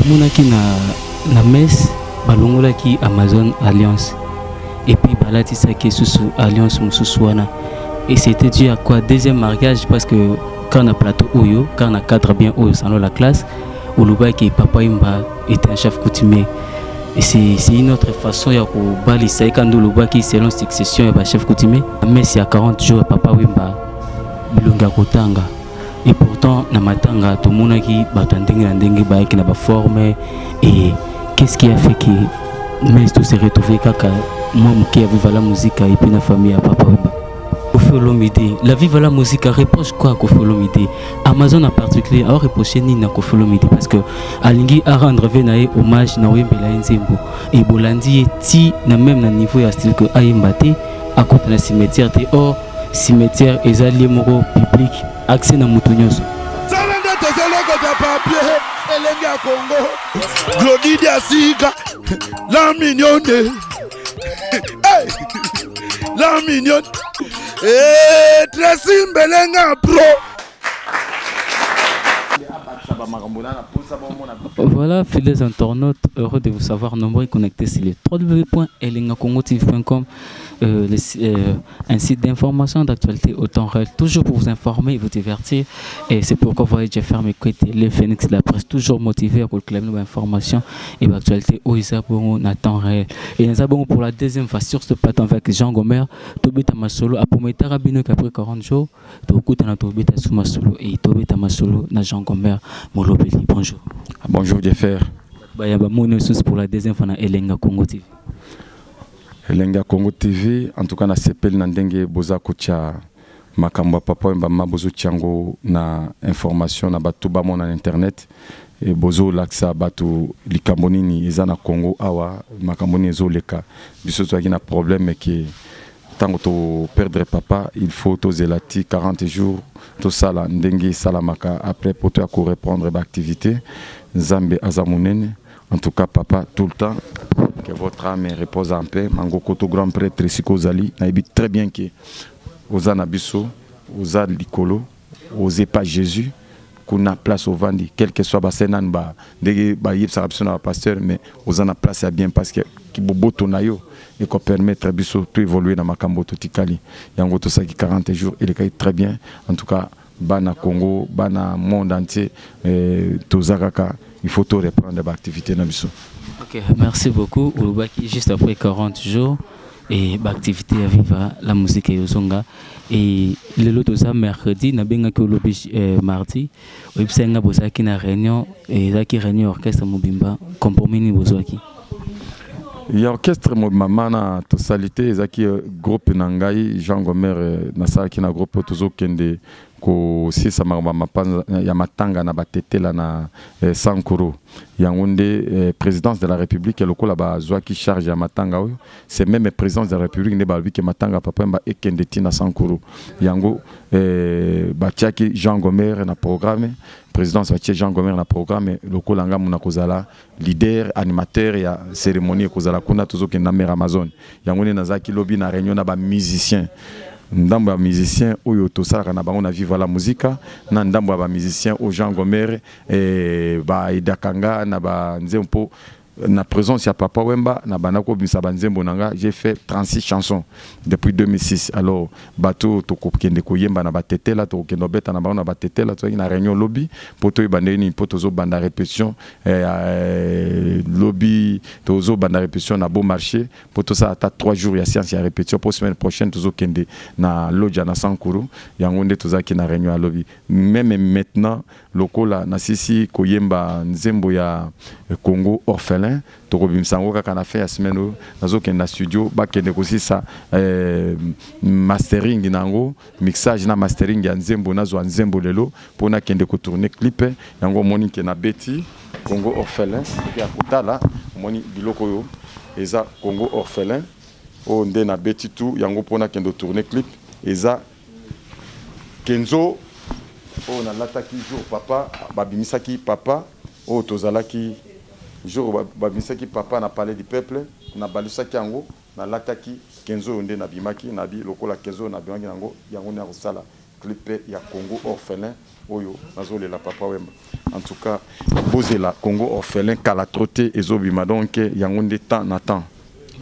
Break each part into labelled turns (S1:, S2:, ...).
S1: Tomonaki na messe balongolaki Amazon Alliance et puis balatisaki susu alliance mosusu wana. Et c'était dû à quoi? Deuxième mariage, parce que quand na plateau oyo, quand na cadre bien oyo salon la classe, olobaki Papa Wemba était un chef coutumier. Et c'est une autre façon ya kobalisa ye kandi olobaki selon succession ya bachef coutumier. Messe ya 40 jours ya Papa Wemba, bilongi ya kotanga. Et pourtant na matanga tomonaki bato ya ndenge na ndenge bayaki na baforme. Et qu'est-ce qui a fait que messe to se retrouver kaka mwa moke ya Viva la Musique et puis na famille ya Papa Wemba? Koffi Olomide, la Viva la Musique reproche quoi à Koffi Olomide? Amazon en particulier a reproché nini na Koffi Olomide? Parce que alingi a rendre ve na ye hommage na oyembela ye nzembo e bolandi ye ti na même na niveau ya style que ayemba te, akota na cimetière te. Or cimetière eza lieu moko public, accès na moto nyonso.
S2: Tala nde tozolokota papier elenge ya Kongo Glodidi ya sika la mignonne, hey! La mignonne. Hey, Tracy Mbelenga pro.
S1: Voilà, fidèles internautes, heureux de vous savoir nombreux connectés sur le www.elengakongotv.com, un site d'information d'actualité au temps réel, toujours pour vous informer et vous divertir. Et c'est pourquoi vous voyez Jeffer Mekwete, le phénix de la presse, toujours motivé à réclamer l'information et l'actualité oyo eza bongo na temps réel. Et nous avons pour la deuxième fois sur ce plateau avec Jean Gomer, tobeta masolo, apromettra bino qu'après 40 jours, tokutana tobeta lisusu masolo et tobeta masolo na Jean Gomer Molobeli. Bonjour.
S3: Bonjour Jeffer.
S1: Bayamba moni lisusu pour la deuxième fois na Elenga Congo TV.
S3: Elenga Congo TV, en tout cas nasepeli na ndenge boza kotia makambo ya Papa Wemba ma bozotia yango na information na bato bamona na internet e bozolakisa bato likambo nini eza na Congo awa, makambo nini ezoleka. Biso tozalaki na problème ke ntango toperdre papa, il faut tozela ti 40 jours, tosala ndenge esalamaka après po toya koreprendre baactivité. Nzambe aza monene. En tout cas papa, tout le temps, que votre âme repose en paix. Mangokoto grand prêtre, esika ozali, nayebi très bien ke oza na biso, oza likolo, oze pas Jésus kuna place ovandi, quel que soit base nani ba ndenge bayebisaka biso na bapasteur, mais oza na place ya bien, parce que kiboboto na yo ekopermettre biso to évoluer na makambo totikali. Yango tosalaki 40 jours, elekaki très bien. En tout cas bana Congo, bana monde entier, toza kaka, il faut to reprendre baactivité na biso.
S1: Ok, merci beaucoup. Olobaki juste après 40 jours et baactivité ya Viva la Musique ezonga. Et lelo toza mercredi, nabengaki olobi mardi, oyebisaki nga bozalaki na réunion, ezalaki réunion orchestre mobimba. Compromis nini bozwaki?
S3: Ya orchestre mobimba mana tosali te, ezalaki groupe na ngai Jean Gomer. Nasalaki na groupe oyo tozokende kosisa makambo ya matanga na batetela na Sankuru. Yango nde présidence de la République lokola bazwaki charge ya matanga oyo, c'est même présidence de la République nde balobi ke matanga Papa Wemba ekende ntina Sankuru. Yango batiaki Jean Gomer na programme, présidence batie Jean Gomer na programme lokola nga muna kozala leader animateur ya cérémonie ekozala kuna. Tozokende na mare Amazon. Yango nde nazalaki lobi na réunion na bamusicien, ndambo ya musicien oyo tosalaka na bango na Viva la Musica, na ndambo ya bamusicien oyo Jean Gomer baaidaka nga na banzembo, mpo na présence ya Papa Wemba na banda kobimisa banzembo na nga. J'ai fait 36 chansons depuis 2006. Alors bato tokokende koyemba na batetela, tokokende kobeta na bango na batetela. Tozalaki na réunion lobi mpo toyeba ndenge nini, mpo tozobanda répétition lobi, tozobanda répétition na Beau Marché mpo tosala ata 3 jours ya séance ya répétition, mpo semaine prochaine tozokende na Lodja na Sankuru. Yango nde tozalaki na réunion ya lobi. Même maintenant lokola nasisi koyemba nzembo ya Congo orphelin, tokobimisa yango kaka na fin ya semaine oyo. Nazokende na studio, bakende kosisa mastering na yango, mixage na mastering ya nzembo. Nazwa nzembo lelo mpo nakende kotourner clip. Yango omoni ke nabeti Congo orphelin ya kotala, omoni biloko oyo eza Congo orphelin oyo nde nabeti tu yango mpo nakende kotourner clip. Eza kenzo oyo nalataki jour papa babimisaki papa, oyo tozalaki jour babimisaki papa na Palais du Peuple. Nabalisaki yango, nalataki kenzo oyo nde nabimaki nabi lokola kenzo oyo nabimaki yango. Yango nde nakosala. Clip ya Congo orphelin oyo nazolela Papa Wemba. En tout cas bozela Congo orphelin kala trop te ezobima, donc yango nde temps na temps.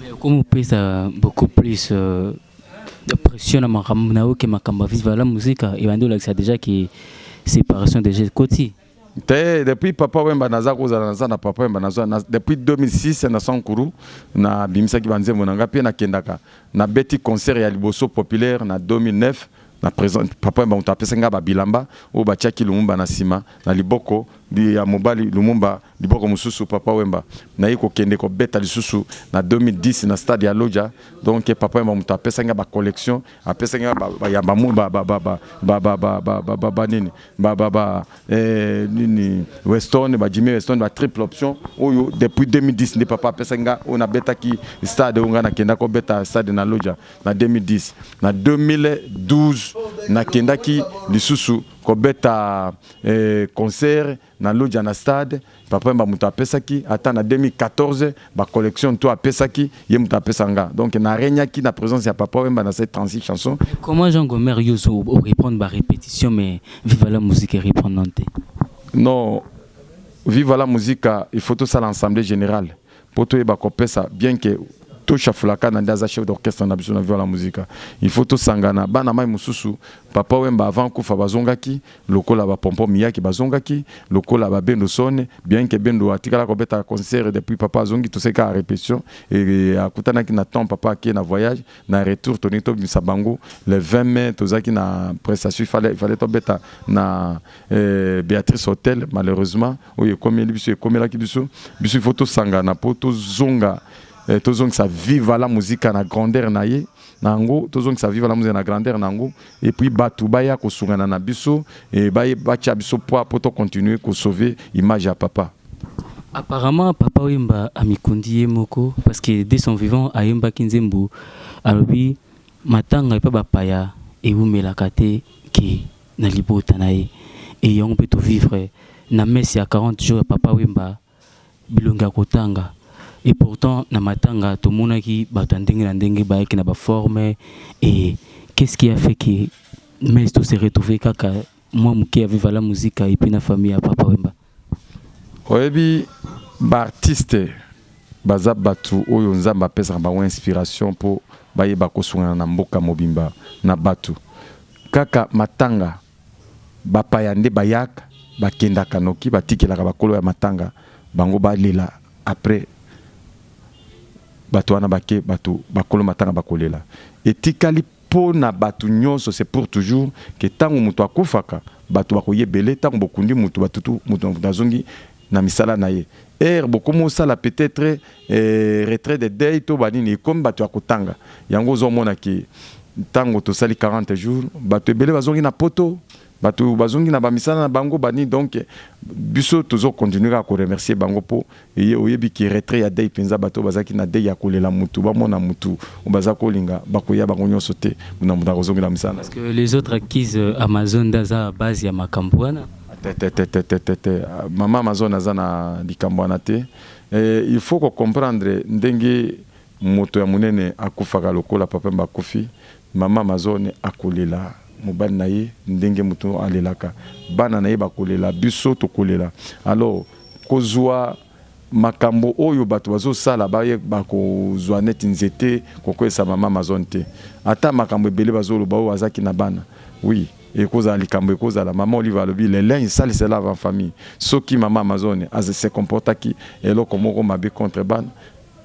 S1: Mais okomi opesa beaucoup plus de pression na makambo na yo ke makambo ya Viva la Musica ebandi olakisa déjà ke séparation déjà ekoti.
S3: Te, depuis Papa Wemba naza kozala, naza na Papa Wemba, naza na, depuis 2006 na Sankuru nabimisaki banzembo na nga mpe nakendaka, nabeti concert ya liboso populaire na 2009 na présent Papa Wemba. Moto apesaki nga babilamba oyo batiaki Lumumba na nsima, na liboko ya mobali Lumumba, liboko mosusu Papa Wemba. Naye kokende kobeta lisusu na 2010 na stade ya Lodja. Donc Papa Wemba moto apesaki nga bacollection, apesaki nga ya banini, nini, Weston, bajimi Weston, ba triple option oyo. Depuis 2010 nde papa apesaki nga oyo nabetaki stade, oyo nga nakenda kobeta stade na Lodja na 2010. Na 2012 nakendaki lisusu kobeta concert na Lodja na stade. Papa Wemba moto apesaki. Ata na 2014 bacollection to apesaki, ye moto apesa nga. Donc naregnaki na présence ya Papa Wemba na cette 36 chansons.
S1: Comment Jean Gomer yo reprendre ba répétition, mais Viva la Musique reprendre te?
S3: Non, Viva la Musique, il faut tosala assemblée générale mpo toyeba kopesa, bien que toshafulaka na nde aza chef d'orchestre na biso na Viva la Musique. Il faut tosangana bana mai mosusu. Papa Wemba avant kufa bazongaki lokola bapompo miyaki, bazongaki lokola babendo sone, bien que Bendo atikala kobeta concert depuis papa azongi. Toseka répétition e akutanaki na temps papa ake na voyage, na retour toningi tobimisa bango le 20 mai. Tozalaki na prestation, il fallait tobeta na Béatrice Hotel. Malheureusement oyo ekomeli biso, ekomelaki biso. Biso il faut tosangana mpo tozonga, tozongisa Viva la Musique na grandeur na ye na yango, tozongisa Viva la Musique na grandeur na yango, et puis bato baya kosungana na biso e batia biso poids mpo tocontinue kosauver image ya papa.
S1: Apparemment Papa Wemba amikundi ye moko, parce que dès son vivant ayembaki nzembo, alobi matanga epa bapaya ewumelaka te ke na libota na ye. E yango mpe tovivre na messe ya 40 jours ya Papa Wemba, bilongi ya kotanga. Et pourtant na matanga tomonaki bato ya ndenge na ndenge bayaki na baforme. Et qu'est-ce qui a fait que messe to se retrouver kaka mwa moke ya Viva la Musique et puis na famille ya Papa Wemba?
S3: Oyebi, baartiste baza bato oyo Nzambe apesaka bango inspiration mpo bayeba kosungana na mboka mobimba na bato. Kaka matanga bapaya nde bayaka, bakendaka noki, batikelaka bakolo ya matanga, bango balela. Après bato wana bake, bato bakolo matanga bakolela. Etikali mpo na bato nyonso, c'est pour toujours ke ntango moto akufaka, bato bakoyebele. Ntango bokundi moto, batutu moto azongi na misala na ye. Ere bokomi osala peut-être retrait de deuil to banini, ekomi bato ya kotanga yango. Ozomona ke ntango tosali 40 jours, bato ebele bazongi na poto, bato bazongi na bamisala na bango banini. Donc biso tozocontinue kaka koremercier bango mpo ye oyebi ke retrait ya deuil mpenza, bato bazalaki na deuil ya kolela mutu, bamona mutu oyo baza kolinga, bakoya bango nyonso te na moto akozongela misala.
S1: Parce que les autres accusent Amazon ndaza base ya makambo wana.
S3: Te, te, te, te, te, te, te. Mama Amazon aza na likambo wana te. Il faut kocomprendre ndenge moto ya monene akufaka lokola Papa Wemba akufi, mama Amazon akolela mobali na ye ndenge moto alelaka bana na ye, bakolela, biso tokolela. Alors kozwa makambo oyo bato bazosala, bakozwa neti nzete kokwesa mama Amazon te. Ata makambo ebele bazoloba oyo azalaki na bana, oui, ekozala likambo, ekozala. Mama Olive alobi: "Le linge sale se lave en famille." Soki mama Amazon se comportaki eloko moko mabe contre bana,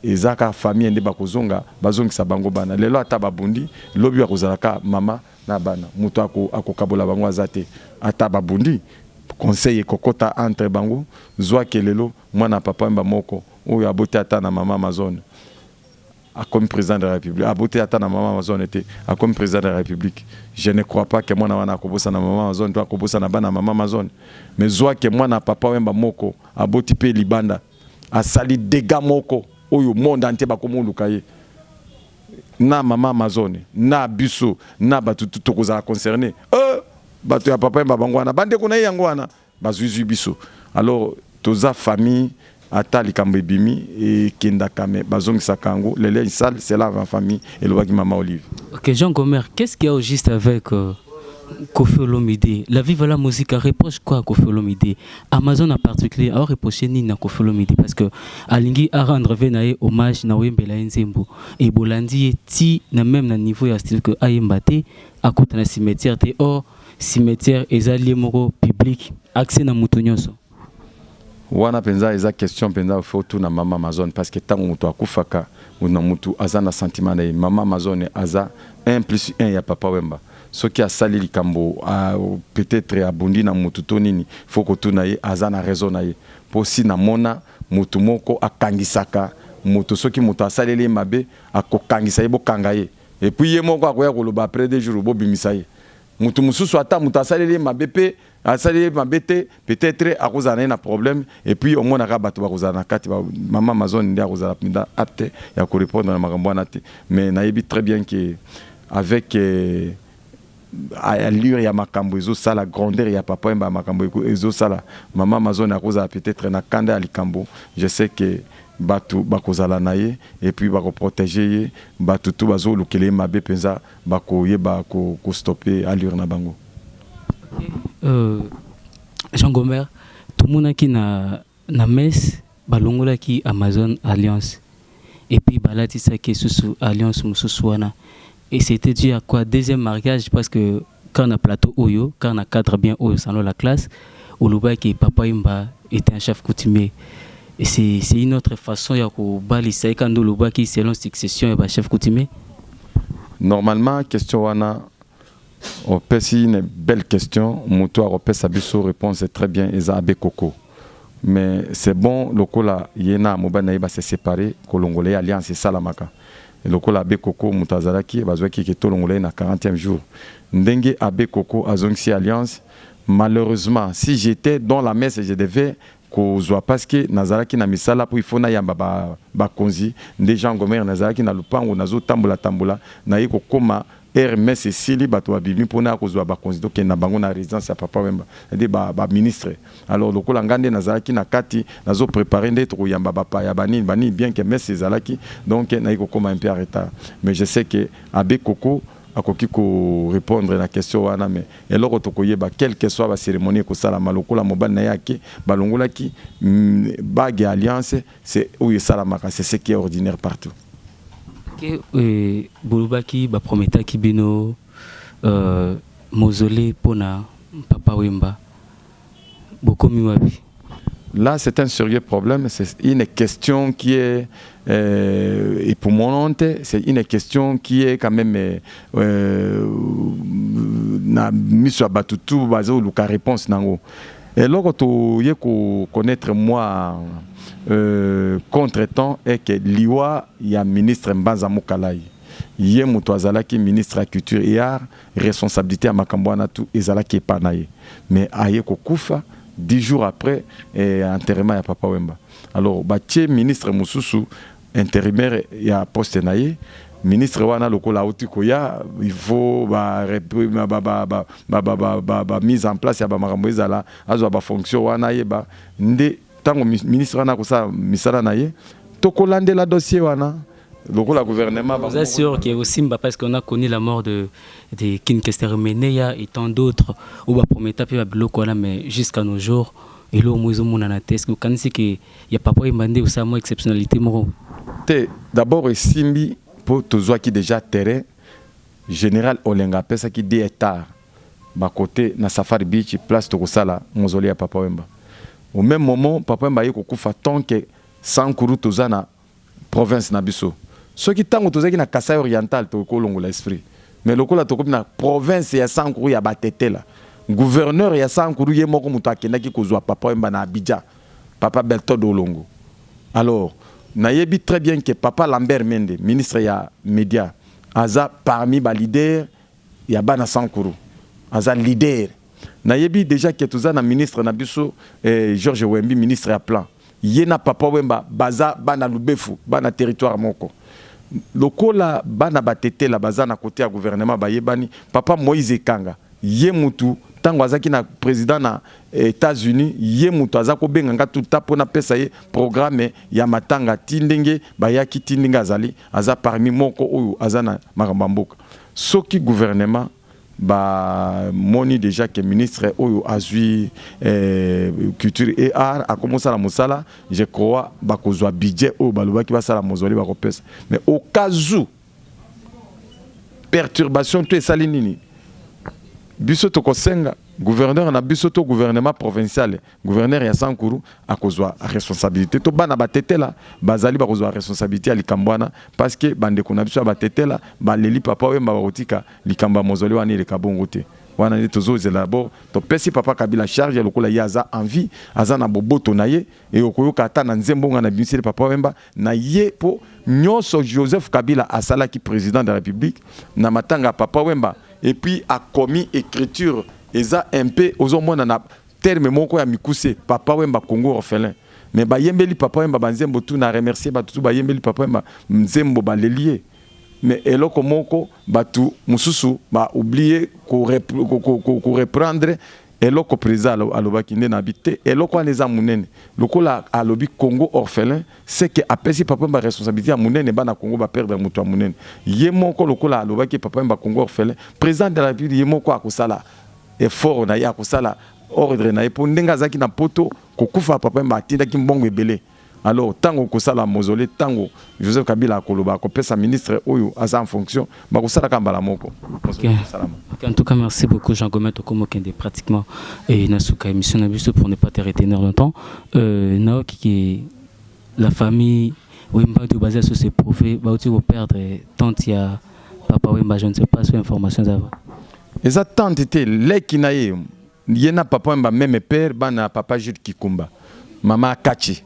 S3: eza kaka famille nde bakozonga, bazongisa bango bana. Lelo ata babundi, lobi bakozala kaka mama na bana. Moto akokabola bango aza te. Ata babundi, conseil ekokota entre bango. Zwaki lelo mwana Papa Wemba moko oyo aboti ata na mama Amazon akomi président de la République, aboti ata na mama Amazon te, akomi président de la République, je ne crois pas ke mwana wana akobosana mama Amazon to akobosana bana mama Amazon. Mais zwaki mwana Papa Wemba moko aboti mpe libanda, asali dégâts moko oyo monde entier bakomoluka ye na mama Amazon na biso na bato tokozala concerné. Bato ya Papa Wemba bango wana, bandeko na ye yango wana bazwizwi biso. Alors toza famille. Ata likambo ebimi, ekendaka, me bazongisaka yango. Le linge sale se lave en famille, elobaki mama Olive.
S1: Ok, Jean Gomer, qu'est-ce qu'il y a au juste avec Koffi Olomide, la Viva la Musica reproche quoi à Koffi Olomide? Amazon en particulier a reproché nini na Koffi Olomide? Parce que alingi a rendre ve na ye hommage na oyembela ye nzembo et bolandi ye ti na même na niveau ya style que ayemba te, akota na cimetière te. Or cimetière eza lieu moko public, accès na moto nyonso.
S3: Wana mpenza eza question mpenza faut tuna mama Amazon, parce que ntango moto akufaka, na motu aza na sentiment na ye. Mama Amazon aza 1 plus 1 ya Papa Wemba. Soki asali likambo, peut-être abundi na motu to nini, faut kotuna ye, aza na raison na ye. Mpo si namona motu moko akangisaka moto, soki moto asaleli ye mabe, akokangisa ye, bokanga ye, et puis ye moko akoya koloba après 2 jours, bobimisa ye. Motu mosusu, ata moto asaleli ye mabe mpe asaleli ye mabe te, peut-être akozala na ye na problème. Et puis omonaka bato bakozala na kati. Mama Amazon nde akozala mpenza apte ya korépondre na makambo wana te. Mais nayebi très bien que avec allure ya makambo ezosala, grandeur ya Papa Wemba, makambo ezosala, mama Amazon akozala peut-être na kanda ya likambo. Je sais que bato bakozala na ye et puis bakoprotéger ye. Bato to bazolukela ye mabe mpenza, bakoyeba kostopper allure na bango.
S1: Jean Gomer, tomonaki na messe balongolaki Amazon alliance et puis balatisaki susu alliance mosusu wana. Et c'était dû à quoi? Deuxième mariage? Parce que quand na plateau oyo, quand na cadre bien oyo salon la classe, olobaki Papa Wemba était un chef coutumier et c'est une autre façon ya kobalisa ye kando olobaki selon succession ya bachef coutumier.
S3: Normalement, question wana opesi une belle question. Moto akopesa biso réponse très bien eza abe koko. Mais c'est bon, lokola ye na mobali na ye base séparé, kolongola ye alliance esalamaka. Lokola abe koko moto azalaki, bazwaki ke tolongola ye na 40e jour, ndenge abe koko azongisi alliance. Malheureusement, si j'étais dans la messe, je devais kozwa, parce que nazalaki na misala mpo ifo nayamba bakonzi ba. Nde Jean Gomer nazalaki na lupango, nazotambola-tambola, naye kokóma messe esili, bato babimi mpona kozwa bakonzi, tokende na bango na résidence ya Papa Wemba, nde baministre ba. Alors lokola nga nde nazalaki na kati, nazoprépare nde tokoyamba bapaya, banini banini, bien que messe ezalaki, donc naye kokóma un peu en retard. Mais je sais que abe koko akoki korépondre na question wana. Mais eloko tokoyeba, quelle que soit bacérémonie ekosalama, lokola mobali na ye ake, balongolaki bague ya alliance, c'est oyo esalamaka, c'est ce qui est ordinaire partout.
S1: Ok, bolobaki baprometaki bino mausolée mpona Papa Wemba, bokomi wapi?
S3: Là, c'est un sérieux problème. C'est une question qui est époumonnante. C'est une question qui est quand même na miso ya bato tu bazoluka réponse nango. Eloko toye koconnaître moi contretemps est que liwa ya ministre Mbanza Mukalai, ye moto azalaki ministre ya culture et art, responsabilité ya makambo wana tu ezalaki epa na ye, mais aye kokufa 10 jours après enterrement ya Papa Wemba. Alors batie ministre mosusu intérimaire ya poste na ye. Ministre wana, lokola auti koya, il faut ba, ba, ba, ba, ba, ba, ba, ba, ba mise en place ya bamakambo ezala, azwa bafonction wana, ayeba nde ntango ministre wana akosala misala na ye, tokolandela dossier wana lokola gouvernement.
S1: Vous êtes sûr que Simba, parce qu'on a connu la mort de King Kester Emeneya et tant d'autres, ou ba prometa pe ba biloko wana, mais jusqu'à nos jours eloko moko ezomonana te. Est ce que okanisi ke ya Papa Wemba nde osala mwa exceptionnalité moko?
S3: Te, d'abord esimbi mpo tozwaki déjà terrain. Général Olenga apesaki 2 hectares bakote na Safari Beach, place tokosala mausolée ya Papa Wemba. Au même moment, Papa Wemba aye kokufa. Tant que Sankuru toza na province na biso, soki ntango tozalaki na Kasai Oriental, tokolongola esprit. Mais lokola tokomi na province ya Sankuru ya Batetela, gouverneur ya Sankuru ye moko moto akendaki kozwa Papa Wemba na Abidjan, papa Berthold Olongo. Alors nayebi très bien que papa Lambert Mende, ministre ya média, aza parmi baleader ya bana Sankuru, aza leader. Nayebi déjà ke toza na ministre na biso Georges Wembi, ministre ya plan, ye na Papa Wemba baza bana Lubefu, bana territoire moko. Lokola bana Batetela baza na kote ya gouvernement, bayebani. Papa Moïse Ekanga, ye mutu ntango azalaki na président na États-Unis, ye moto aza kobenga nga tuta mpo napesa ye programme ya matanga. Ti ndenge bayaki, ti ndenge azali, aza parmi moko oyo aza na makambo ya mboka. Soki gouvernement Ba moni dejà que ministre oyo azui eh, culture et art akomosala mosala, je crois bakozwa budget oyo balobaki basala mausolée, bakopesa. Mais au cas où perturbation to esali nini, biso tokosenga gouverneur na biso to gouvernement provincial, gouverneur ya Sankuru akozwa responsabilité, to bana batetela bazali bakozwa responsabilité ya likambo wana, parce que bandeko na biso ya batetela baleli Papa Wemba, bakotika likambo ya mausolée wana eleka bongo te. Wana nde tozozela. D'abord topesi papa Kabila charge, lokola ye aza en vie, aza na boboto na ye, e okoyoka ata na nzembo nga na bimiseli Papa Wemba na ye, mpo nyonso Joseph Kabila asalaki président de la République na matanga ya Papa Wemba, et puis akomi écriture eza un peu, ozomona na terme moko ya mikuse, Papa Wemba Congo orphelin. Mais bayembeli Papa Wemba banzembo tu na remercier bato tu bayembeli Papa Wemba nzembo, baleli ye. Mais eloko moko, bato mosusu baoublier koreprendre eloko président alobaki nde na bi te. Eloko wana eza monene. Lokola alobi Congo orphelin, c'est que apesi Papa Wemba responsabilité ya monene. Bana Congo baperdre moto ya monene. Ye moko lokola alobaki Papa Wemba Congo orphelin, président de la République ye moko akosala effort na ye, akosala ordre na ye, mpo ndenge azalaki na Poto, kokufa Papa Wemba, atindaki mbongo ebele. Alors ntango kosala mausolée, ntango Joseph Kabila akoloba, akopesa ministre oyo aza en fonction, bakosalaka mbala moko.
S1: Ok, en tout cas, merci beaucoup Jean Gomet. Tokomokende pratiquement et na suka émission na biso, pour ne pas te retenir longtemps. Naoki que la famille Wemba de basé sur ses profils, bauti perdre tante ya Papa Wemba, je ne sais pas si information ça va.
S3: Eza tante te, leki na ye. Ye na Papa Wemba même père, bana papa Jules Kikumba. Mama Akachi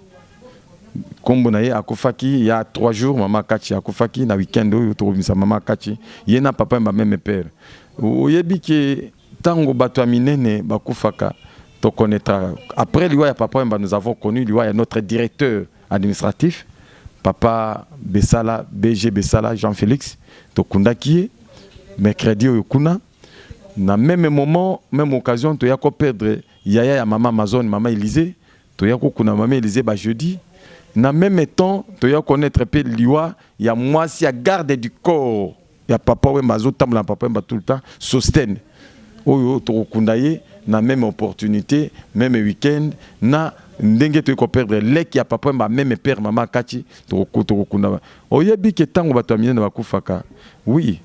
S3: nkombo na ye, akufaki ya 3 jours. Mama Akachi akufaki na weekend oyo. Tokobimisa mama Akachi. Ye na Papa Wemba même père. Oyebi ke ntango bato ya minene bakufaka, tokonaîtra après liwa ya Papa Wemba. Nous avons connu liwa ya notre directeur administratif, papa Besala, BG Besala Jean-Félix. Tokundaki ye mercredi oyo kuna. Na même moment, même occasion, toya koperdre yaya ya mama Amazone, mama Élysée. Toya kokunda mama Élysée bajeudi. Na même temps, toya connaître mpe liwa ya mwasi ya garde du corps ya Papa Wemba, azotambola na Papa Wemba tout le temps, Sostène, oyo tokokunda ye na même opportunité, même week-end. Na ndenge toyei koperdre leki ya Papa Wemba, même père, mama Kati, tokokunda. Oyebi ke ntango bato ya minene bakufaka, oui,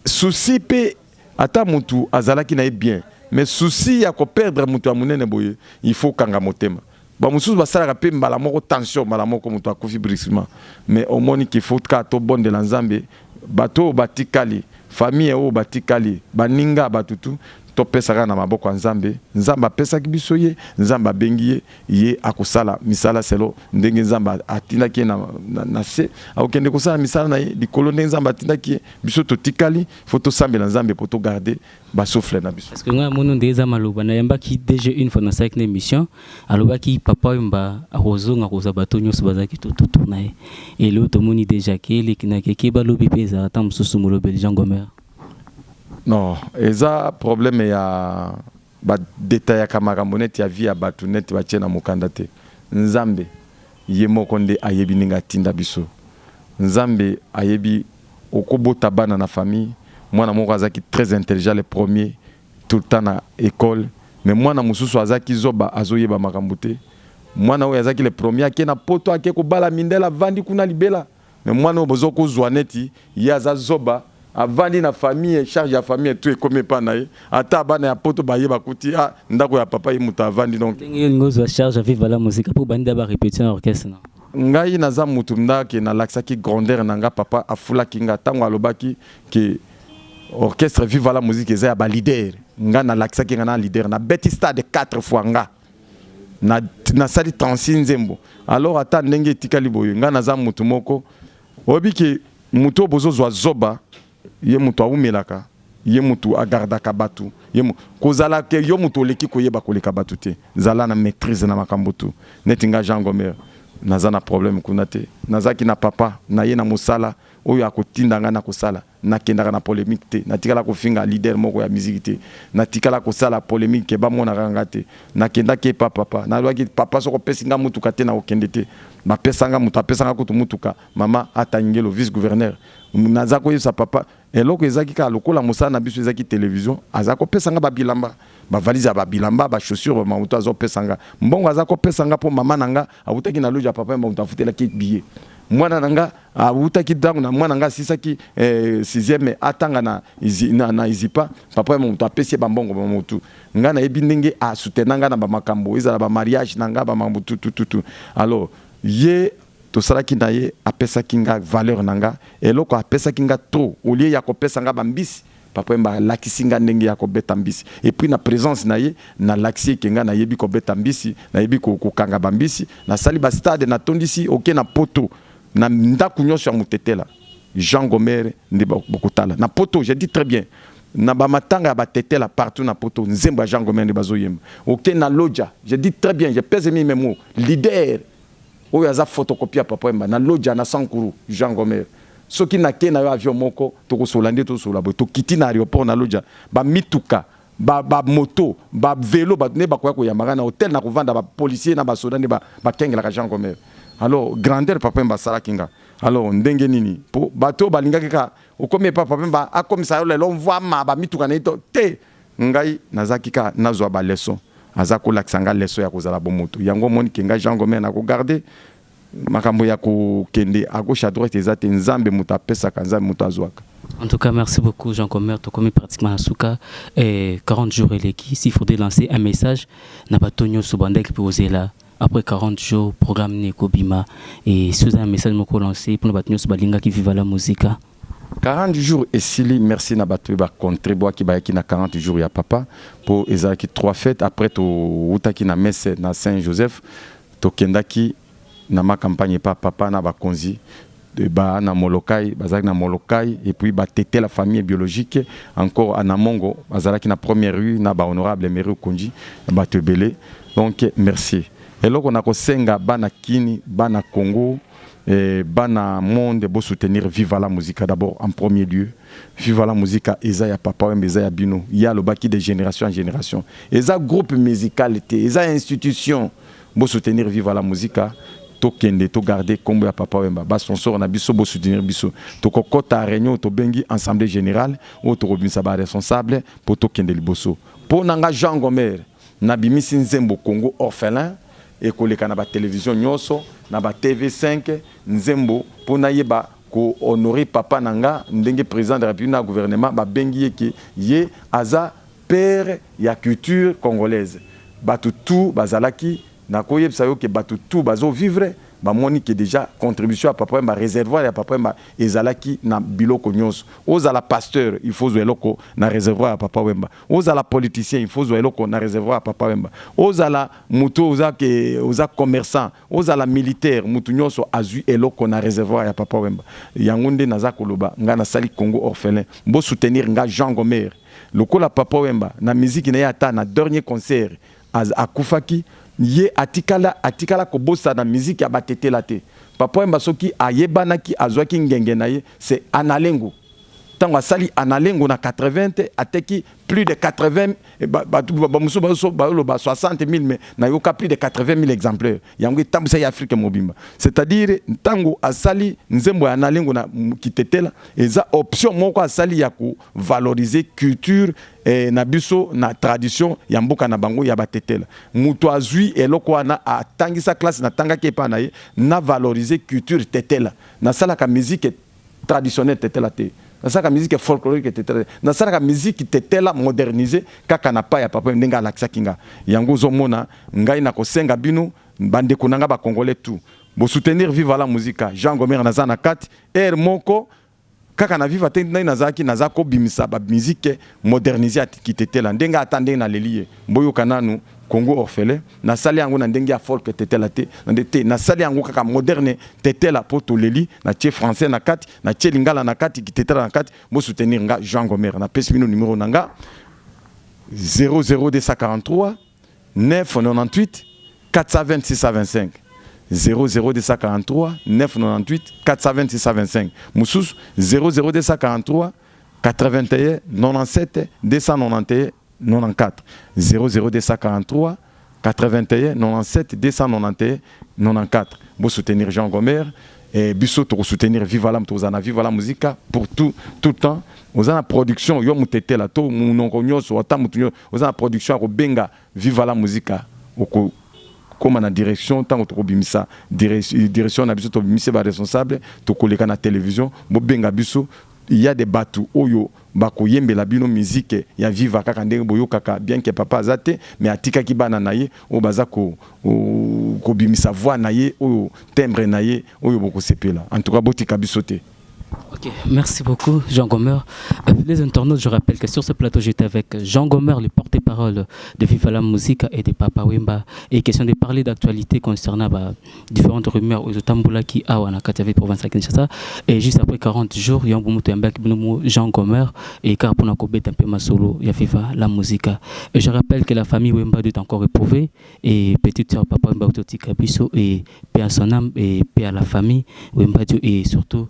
S3: souci mpe, ata motu azalaki na ye bien, mais souci ya koperdre moto ya monene boye, il faut kanga motema. Bamosusu basalaka mpe mbala moko tension, mbala moko moto akufi brusquement. Mais omoni qu'il faut kaka tobondela Nzambe. Bato oyo batikali, famille oyo batikali, baninga, bato tu, topesaka na maboko ya Nzambe. Nzambe apesaki biso ye, Nzambe abengi ye, ye akosala misala selon ndenge Nzambe atindaki ye na se. Akokende kosala misala na ye likolo ndenge Nzambe atindaki ye. Biso totikali, faut tosambela Nzambe mpo togarde basouffle na biso.
S1: Parce que ngai amoni nde eza maloba nayambaki DG une fois, nasalaki na émission, alobaki Papa Wemba akozonga kozwa bato nyonso bazalaki totour na ye. Eloo tomoni déjà ke eleki na keke balobi mpe ezala ata mosusu molobeli Jean Gomer.
S3: Non, eza problème ya badetayaka makambo neti ya vie ya bato, neti batie na mokanda te. Nzambe ye moko nde ayebi ndenge atinda biso. Nzambe ayebi. Okobota bana na famille, mwana moko azalaki très intelligent, le premier tout le temps na école, mais mwana mosusu azalaki zoba, azoyeba makambo te. Mwana oyo azalaki le premier ake na Poto, ake kobala mindele, avandi kuna libela. Mais mwana oyo bozo kozwa neti ye aza zoba, avandi na famille, charge ya famille tout ekomi epa na ye. Ata bana ya Poto baye, bakuti ah, ndako ya papa, ye moto avandi. Donc
S1: ndenge yo olingi ozwa charge ya Viva la Musique mpo bandi barépétition na orchestre na
S3: Ngai naza mutu ndake nalakisaki grandeur na nga. Papa afulaki nga ntango alobaki ke orchestre Viva la Musique eza ya baleader. Nga nalakisaki nga na leader, nabeti stade 4 fois, nga nasali 36 nzembo. Alors ata ndenge etikali boye, nga naza mutu moko oyebi ke mutu oyo bozozwa zoba, ye mutu awumelaka, ye mutu agardaka bato. Ye kozala ke yo mutu oleki koyeba koleka bato te, zala na maîtrise na makambo tu. Neti nga Jean Gomer, naza na problème kuna te. Nazalaki na papa na ye na mosala oyo akotinda ngai na kosala. Nakendaka na polémique te, natikala kofinga leader moko ya musique te, natikala kosala polémique ke bamonaka nga te. Nakendaki epa papa, nalobaki: "Papa, soki opesi nga mutuka te, nakokende te." Bapesanga moto, apesanga kutu mutuka, mama Atangelo, vice gouverneur. Naza koyebisa papa eloko ezalaki kaka lokola mosala na biso ezalaki télévision. Aza kopesa nga babilamba, bavalise ya babilamba, bachaussure, bamamoto. Azopesa nga mbongo, aza kopesa nga mpo mama na nga awutaki na loge ya papa, moto afutelaki billet. Mwana na nga awutaki ntango na mwana nga asisaki sixième, atanga na ISIPA, papa ya moto apesi ye bambongo bamotu. Nga nayebi ndenge asoutenir nga na bamakambo, ezala bamariage na nga, bamakambo tutututu. Alors ye tosalaki na ye, apesaki nga valeur na nga. Eloko apesaki nga trop, au lieu ya kopesa nga bambisi, papa Wemba alakisi nga ndenge ya kobeta mbisi. Et puis na présence na ye, nalakisi eke nga nayebi kobeta mbisi, nayebi kokanga bambisi. Nasali bastade, natondisi oke na poto, na ndako nyonso ya motetela, Jean Gomer nde bokotala na poto. Je dis très bien, na bamatanga ya batetela partout na poto, nzembo ya Jean Gomer nde bazoyemba. Oke na Loja, je dis très bien, je pèse mes mots, leader oyo aza photocopie ya papa Wemba na Loja na Sankuru, Jean Gomer. Soki nake na yo avion moko, tokosola nde tosola boye, tokiti na aéroport na Loja, bamituka, bamoto, bavelo, bato nde bakoya koyambaka na hotel na kovanda, bapolicier na basoda nde bakengelaka Jean Gomer. Alors grandeur papa Wemba asalaki nga, alors ndenge nini po bato oyo balingaki kaka okomi epa papa Wemba, akomisa yo lelo mvwama bamituka na ye to te. Ngai nazalaki kaka nazwa baleçon, aza kolakisa nga leçon ya kozala bomoto. Yango omoni ke ngai Jean Gomer nakogarder makambo ya kokende à gauche, à droite eza te. Nzambe moto apesaka, Nzambe moto azwaka.
S1: En tout cas, merci beaucoup Jean Gomer. Tokomi pratiquement à suka et 40 jours eleki. S'il faudrait lancer un message na bato nyonso bandaki mpe ozela après 40 jours programme ne ekobima, et si oza un message moko lancé mpona bato nyonso balingaki Viva la Musica.
S3: 40 jours esili. Merci na bato oyo bacontribuaki, bayaki na 40 jours ya papa, mpo ezalaki trois fêtes. Après towutaki na messe na Saint Joseph, tokendaki na macampagne epa papa na bakonzi ba na Molokai, bazalaki na Molokai, et puis batete la famille biologique encore na Mongo, bazalaki na première rue na bahonorable Mary Okonji na bato ebele. Donc merci. Eloko na kosenga bana Kini, bana Congo, bana monde, bosoutenir Viva la Musica d'abord en premier lieu. Viva la Musica eza ya papa Wemba, eza ya bino. Ye alobaki de génération en génération. Eza groupe musical te, eza institution. Bosoutenir Viva la Musica, tokende togarder nkombo ya papa Wemba. Basponsor na biso, bosoutenir biso. Tokokɔta réunion, tobengi assemblée générale oyo tokobimisa baresponsable mpo tokende liboso. Mpo na nga Jean Gomer, nabimisi nzembo Congo Orphelin, ekoleka na batelevizio nyonso, na ba TV5, nzembo mpo nayeba kohonorer papa na nga, ndenge président de la République na gouvernement babengi ye ke ye aza père ya culture congolaise. Bato tu bazalaki, nakoyebisa yo ke bato tu bazovivre, bamoni ke déjà contribution ya papa Wemba, réservoir ya papa Wemba ezalaki na biloko nyonso. Ozala pasteur, il faut zwa eloko na réservoir ya papa Wemba. Ozala politicien, il faut zwa eloko na réservoir ya papa Wemba. Ozala moto oza ke oza commerçant, ozala militaire, motu nyonso azwi eloko na réservoir ya papa Wemba. Yango nde naza koloba, ngai nasali Congo Orphelin, bosoutenir nga Jean Gomer lokola papa Wemba na miziki na ye. Ata na dernier concert akufaki, ye atikala kobosana miziki ya batetela te. Papa Wemba soki ayebanaki, azwaki ngenge na ye, c'est Analengo. Ntango asali Analengo na 80, ateki plus de 80, bamosusu baloba 60 000, mais nayoka plus de 80 000 exemplaires. Yango etambwisa ye Afrique mobimba. C'est-à-dire ntango asali nzembo ya Analengo na kitetela, eza option moko asali ya kovaloriser culture na biso, na tradition ya mboka na bango ya batetela. Moto azwi eloko wana, atangisa classe, natangaki epai na ye, na valoriser culture tetela. Nasalaka musique traditionnelle tetela te, nasalaka musique folklorique tetela te, nasalaka musique tetela modernisé kaka na pa ya papa ndenge alakisaki nga yango. Ozomona, ngai nakosenga bino bandeko na nga bacongolais tout, bosoutenir Viva la Musica. Jean Gomer naza na kati aire moko kaka na Viva te. Ndenge nazalaki, naza kobimisa bamusique modernisé ya kitetela, ndenge ata ndenge naleli ye. Boyoka nanu Congo Orphelin, nasali yango na ndenge ya folk tetela te, nde te, nasali yango kaka moderne tetela mpo toleli. Natie français na kati, natie lingala na kati, kitetela na kati. Bosoutenir nga Jean Gomer. Napesi bino numero na nga: 00243 998 426 25. 00243 998 420 625. Mosusu 00243 81 97 291 94. 00243 81 97 291 94. Bo soutenir Jean Gomer et biso to soutenir Viva la, tozana Viva la Musica pour tout tout le temps. Oza na production, yo mutetela to munongo nyonso, ata mutu nyonso oza na production ya kobenga Viva la Musica, oko koma na direction. Ntango tokobimisa direction na biso, tobimisi baresponsable, tokoleka na télévision. Bobenga biso, il y a des bato oyo bakoyembela bino musique ya Viva kaka ndenge boyokaka. Bien que papa aza te, mais atikaki bana na ye oyo baza kobimisa voix na ye, oyo timbre na ye oyo bokosepela. En tout cas, botika biso te.
S1: Ok, merci beaucoup Jean Gomer. Les internautes, je rappelle que sur ce plateau, j'étais avec Jean Gomer, le porte-parole de Viva la Musique et de Papa Wemba. Et question de parler d'actualité concernant, bah, différentes rumeurs oyo etambolaki awa na kati ya province ya Kinshasa. Et juste après 40 jours, yango toyambaki Jean Gomer et car pour un peu masolo, ya Viva la Musique. Et je rappelle que la famille Wemba est encore éprouvée et petite soeur Papa Wemba atika biso, et paix à son âme et paix à la famille Wemba et surtout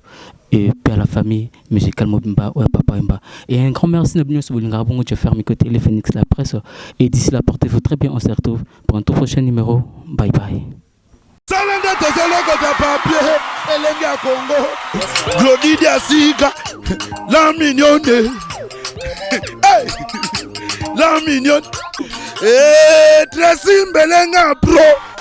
S1: et paix à la famille musicale mobimba ouais Papa Wemba. Et un grand merci na bino bolingaka bongo je ferme côté les Phoenix la presse. Et d'ici là, portez-vous très bien, on se retrouve pour un tout prochain numéro. Bye bye.
S2: Sala nde tozolokota papier, elenge ya Kongo, Glodidi ya sika, la mignonne, hey! La mignonne, hey, Tracy Mbelenga pro.